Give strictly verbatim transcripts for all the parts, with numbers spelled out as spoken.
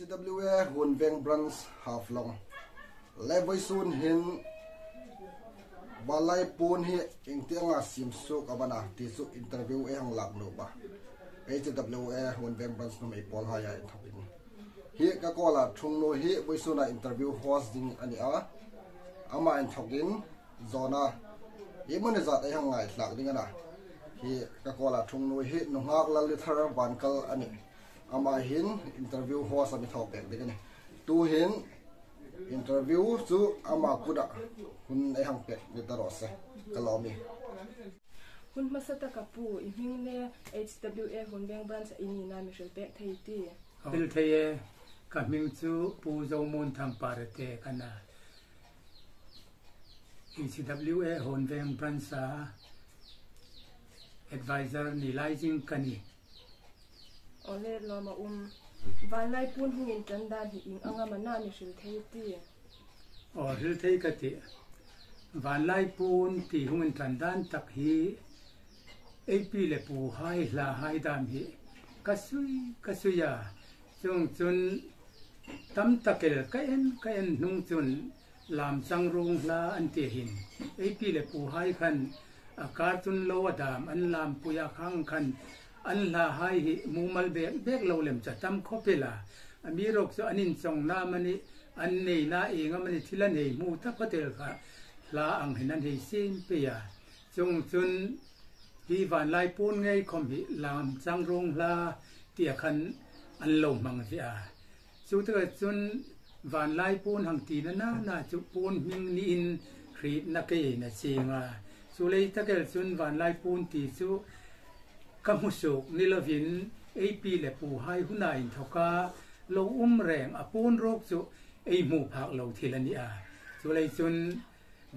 W A Huonveng Branch Haflong. Le vawisun hin Vanlaipuon hi ieng tienga siem suok am a na ti chu interview ei hang lak nuom a. H W A Huonveng Branch nuhmei pawlhai a inthawkin. Hi ka call-a ṭhung nu hi vawisuna interview host ding a ni a. Ama inthawkin zawna hi mani zat ei hang ngaithlak ding a na. Hi ka call-a ṭhung nu hi nunghak Lalithar Vankal a nih. Ama hin interview host a mi thaw pek ding a nih. Tuhin interview chu ama kuta hun ei hang pek ni ta raw se. Ka lawm ie. Hun hmasa taka Pu, i hming le H W A Huonveng Branch-a i nina mi hril pek thei ti. Hril thei e, ka hming chu Pu Zomuonthang Parate ka nih a. H W A Huonveng Branch-a advisor ni lai zing ka nih. Aw le, lawm a um. Vanlaipuon hung inṭan dan hi ieng ang am a na mi hril thei ti. Aw, hril thei ka tih. Vanlaipuon ti hung inṭan dan tak hi ei pi le puhai hlahai dam hi ka sui, ka sui a. Chuongchun tam tak el ka en, ka en hnung chun Lamchang Ruong Hla an ti hin, ei pi le puhai khan a kar chun lo a dam, an lampui a khang khan an hlahai hi mumal bek bek lo lem chu a tam khawp el a. Amiruokchu an inchawngna amanih, an neina ieng amanih, thil an hei hmu taphawt el kha hla ang hin an hei siem pei a. Chuongchun hi Vanlaipuon ngei khawm hi Lamchang Ruong Hla tia khan an lo hmang ve a. Chu taka chun Vanlaipuon hang tina na na chu puon hming niin hrietna keiin a chieng a. Chuleiin tak el chun Vanlaipuon ti chu ka hmu suok ni lovin, ei pi le puhai huna inthawka lo um reng a, puon ruok chu ei hmu phak lo thil a ni a. Chuleiin chun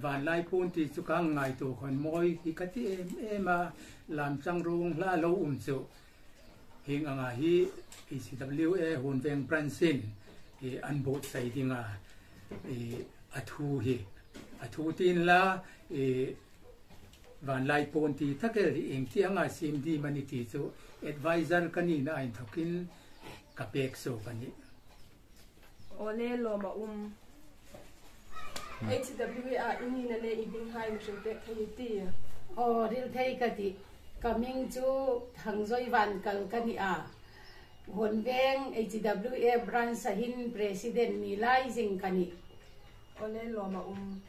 Vanlaipuon ti chu ka ngaituo khawm mawi hi ka ti em em a, Lamchang Ruong Hla lo um chu. Hieng anga hi H W A Huonveng Branch-in, eh, an buotsai ding a, eh, a thu hi, a thu ti inla, eh, Vanlaipuon ti tak el hi ieng tienga siem ding am a ni ti chu advisor ka nina inthawkin ka pek suok a nih. Aw le, lawm a um. H W A i nina le i hminghai mi hril pek thei ti. Aw, hril thei ka tih. Ka hming chu Thangzoi Vankal ka nih a. Huonveng H W A Branch-a hin president ni lai zing ka nih. Aw le, lawm a um.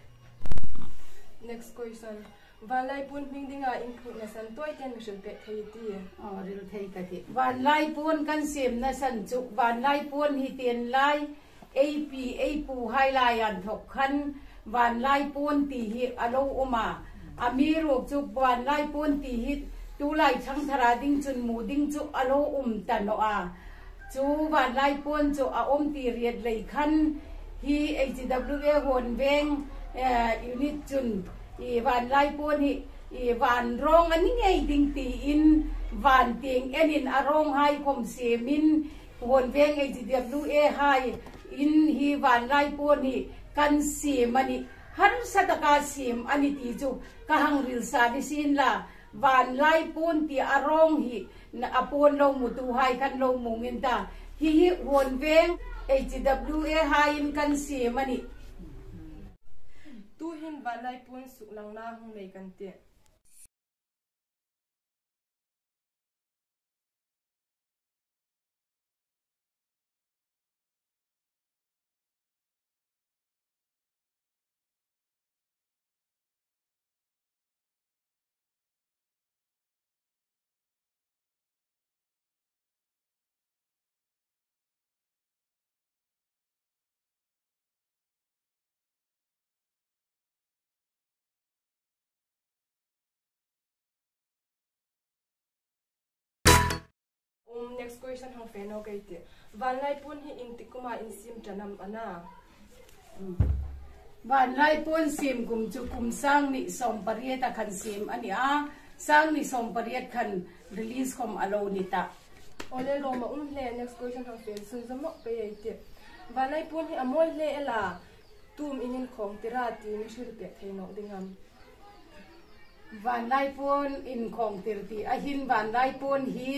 Next question. Vanlaipuon hming dinga in phutna san tawi ten mi hril pek thei ti. Aw, hril thei ka tih. Vanlaipuon kan siemna san chu, Vanlaipuon hi tienlai, ei pi, ei puhai lai inthawk khan Vanlaipuon ti hi a lo um a. Amiruokchu Vanlaipuon ti hi tulai thangthara ding chun hmu ding chu a lo um ta naw a. Chu Vanlaipuon chu a um ti riet lei khan hi H W A Huonveng, eh, unit chun i Vanlaipuon hi i van rawng a ni ngei ding tiin van tieng enin a rawnghai khawm siemin Huonveng H W A haiin hi Vanlaipuon hi kan siem a nih. Harsa taka siem a ni ti chu ka hang hril sa ni sien la. Vanlaipuon ti a rawng hi na a puon lo hmutuhai khan lo hmu ngei ta. Hi hi Huonveng H W A haiin kan siem a nih. Tuhin Vanlaipuon suklangna hung nei kan tih. Um, next question hang fe naw ka tih. Vanlaipuon hi iengtik kuma in siem ṭan am a na? Vanlaipuon siem kum chu kum sang hni sawm pariet a khan siem a ni a, sang hni sawm pariet khan release khawm a lo ni ta. Aw le, lawm a um hle, next question hang fe suizawm nawk pei ei tih. Vanlaipuon hi a mawi hle el a, tu am in inkhawngtir a ti mi hril pek thei nawk ding am? Vanlaipuon inkhawngtir ti a hin Vanlaipuon hi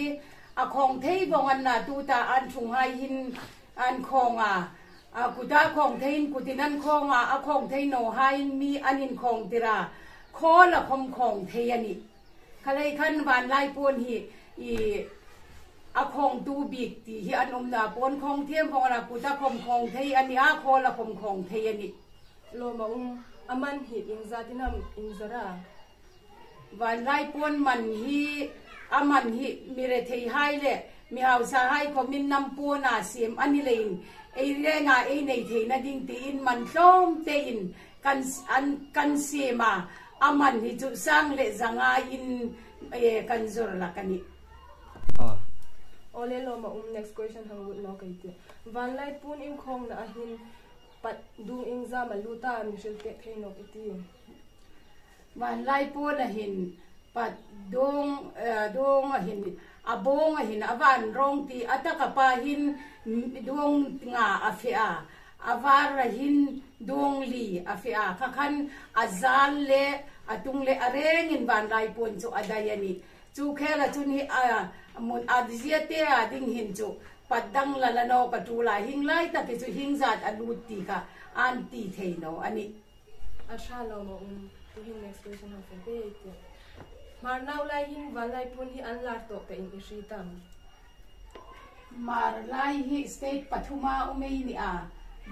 a khawng thei vawng an na, tuta an thunghai hin An khawng a, a kuta khawng theiin kutin an khawng a, a khawng thei naw haiin mi an inkhawng tir a, khawl a khawm khawng thei a nih. Khalei khan vanlai puon hi i a khawngtu bik ti hi an um naw a, puon khawng thiem vawng a, kuta khawm khawng thei a nih a, khawl a khawm khawng thei a nih. Lawm a um, a man hi ieng zatin am in zawr a? Vanlai puon man hi, a man hi mi retheihai le mi hausahai khawmin nam puon a siem a ni leiin, ei renga ei nei theina ding tiin man tlawmtein kan, an, kan siem a, a man hi chu sang le zanga in, eh, kan zawr hlak a nih. Ah. Awle, lawm a um, next question hang lut nawk ei tih. Vanlai puon inkhawngna a hin pat dung iengzam a lut a, mi hril pek thei nawk ei tih. Vanlai puon a hin pat dung, eh, dung a hin, a bawng a hin a van rawng ti a, taka pa hin dung nga a fe a, a var a hin dung li a fe a, kha khan a zal le a tung le a rengin vanlai puon chu a dai a nih. Chu khela chun hi a, mun a zia te a ding hin chu pat dang la la nawk a, tu la hieng lai tak hi chu hieng zat a lut ti kha an ti thei naw a nih. A ṭha, lawm a um, tuhin next question hang fe pei ei tih. Hmar nau lai hin vanlai puon hi an lar tawk tain i hriet am? Hmar lai hi state pathuma um ei ni a,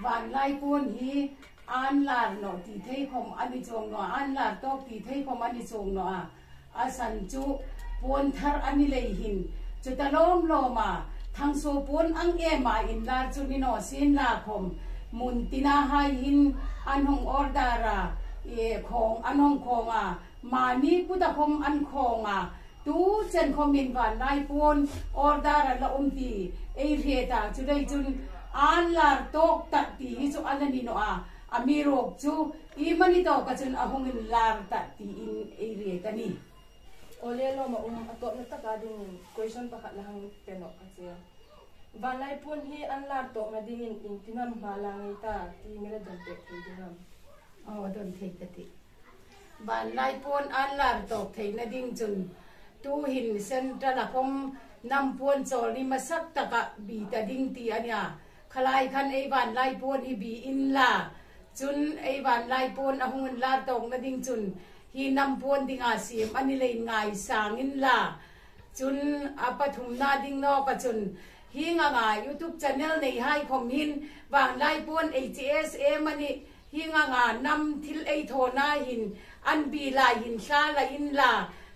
vanlai puon hi an lar naw ti thei khawm a ni chuong naw a, an lar tawk ti thei khawm a ni chuong naw a. A san chu puon thar a ni lei hin, chu ta lawm lawm a, thangsuo puon ang ema inlar chu ni naw sien la khawm, mun tina hai hin an hung order a, e, khawng an hung khawng a, mani kuta khawm an khawng a, tu chen khawmin vanlai puon order a la um ti ei hriet a, chu lei chun an lar tawk tah ti hi chu a la ni naw a, amiruokchu iemani tawka chun a hung inlar tah tiin ei hriet a nih. Awle, lawm a um, a tawpna taka dingin question pakhat la hang pe nawk ka ti a. Vanlai puon hi an lar tawkna dingin iengtin am hma la ngei ta ti mi la dawn pek thei ding am? Aw, dawn thei ka tih. Vanlai puon an lar tawk theina ding chun tuhin central-a khawm nam puon chawl ni masak taka bi ta ding ti a nia. Khalai khan ei vanlai puon hi bi inla, chun ei vanlai puon a hung inlar tawkna ding chun hi nam puon dinga siem a ni leiin ngaisang inla. Chun a pathumna ding nawka chun hieng anga YouTube channel neihai khawm hin vanlai puon ei che e, emanih, hieng anga nam thil ei thawna hin an bi lai hin thla la inla,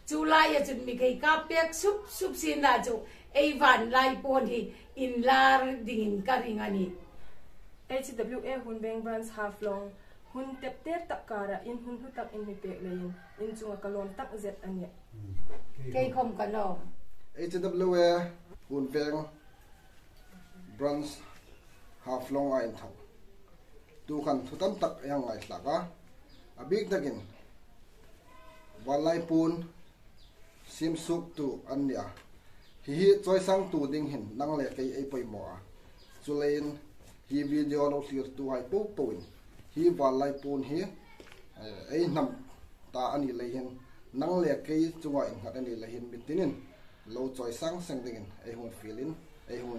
chu laia chun mi kei kap pek sup sup sien la chu ei vanlai puon hi inlar dingin ka ring a nih. H W A Hun Veng Branch Haflong, hun tepter tak kara in hun hlu tak in mi pek leiin in chunga ka lawm tak zet a nih. Kei khawm ka lawm. H W A Hun Veng Branch Haflong a inthawk tu khan thu tam tak ei hang ngaithlak a. A bik takin vanlai puon siem suoktu an ni a. Hi hi chawisangtu ding hin nang le kei ei poimaw a. Chuleiin hi video lo thlirtuhai popoin hi vanlai puon hi, eh, ei hnam ta a ni lei hin, nang le kei chunga innghat a ni lei hin, mi tinin lo chawisang seng dingin ei hung fielin, ei hung